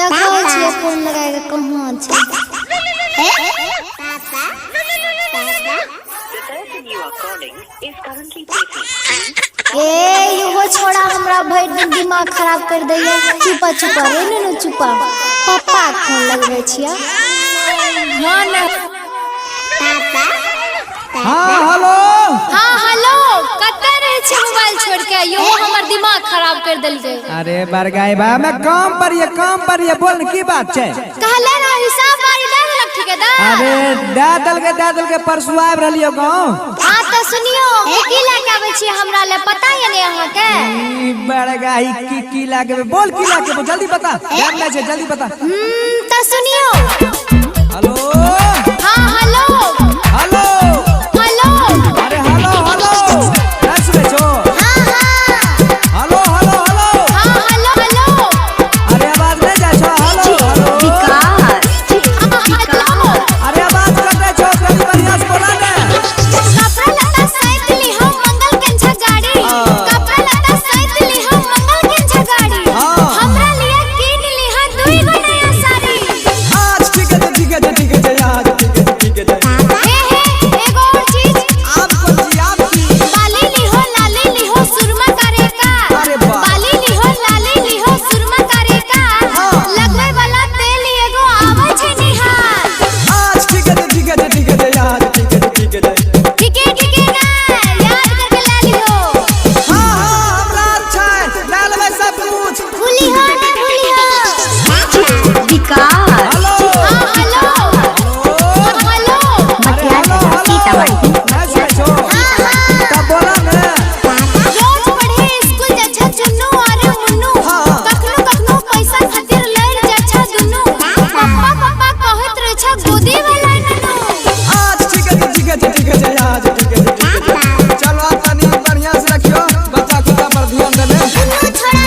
देखै छियै फोन लगा के कहाँ छै। The person you are calling is currently busy. ए इहो छोड़ा हमरा भरि दिन दिमाग खराब कर दैया। चुपा चुपा रे नुनू चुपा। पप्पा के फोन लगबै छियै। हाँ ने। हाँ हेलो। हाँ हेलो, कतऽ रहै छी मोबाइल छोड़ के? इहो हमर दिमाग खराब कर देलकै। अरे बरगाई बा, मैं काम पर ये, काम पर ये, बोल न की बात छै? कहले रह हिसाब बारी दे देलक ठेकेदार। अरे दे देलकै, दे देलकै, परसू आबि रहलियो गाँव। हाँ तऽ सुनियो, की लए के आबै छियै हमरा ले पता ये ने अहाँके? ई बरगाई की की लागे, बोल की लागे, जल्दी बता, टाइम नहीं छै, जल्दी बता। तऽ सुनियो। हेलो। हाँ हेलो। हेलो। हेलो। अरे हेलो हेलो, नहीं सुनै छो? हाँ हाँ। Hello hello hello. हाँ हेलो हेलो। अरे आवाज नहीं जाइ छो? Hello hello. विकास। हाँ हेलो। अरे आवाज कटै छो, कनी बढ़िया से बोला ने। कपड़ा लत्ता सैत लिहो मंगल कंछा गाड़ी। हाँ। कपड़ा लत्ता सैत लिहो मंगल कंछा गाड़ी। हाँ। हमरा लिए कीन लिहा दुई गो नया साड़ी। आज ठीक है, ठीक है, ठीक है, आज ठीक है, ठीक है। हे हे, एगो और चीज। आप कौन सी, आप की? बाली लिहो लाली लिहो सुरमा करे का। अरे वाह। बाली लिहो लाली लिहो सुरमा करे का। हाँ। लगवे वाला तेल एगो आवे छै निहार। आज ठीक है, ठीक है, ठीक है, आज ठीक है, ठीक है। ठीके ठीके ना याद करके ला लिहो। हाँ हाँ, हमरा अच्छा है, ला लेबै सब कुछ। भूलिहो ना भूलिहो। विकास। हेलो। हाँ हेलो। हेलो। अरे हेलो हेलो, सीतामढ़ी। नहीं सुनै छो? तब बोला ने। रोज पढ़े स्कूल जाछा चुन्नू अरे मुन्नू। हाँ। कखनो कखनो पैसा खातिर लड़ जाछा दुनू। पप्पा पप्पा कहत रहे छा गोदी वाला नन्नू। आज ठीक है, ठीक है, ठीक है, आज ठीक है, ठीक है। चलो तनी बढ़िया से रखियो, बच्चा कुत्ता पर ध्यान देने। दुनू छोड़ा।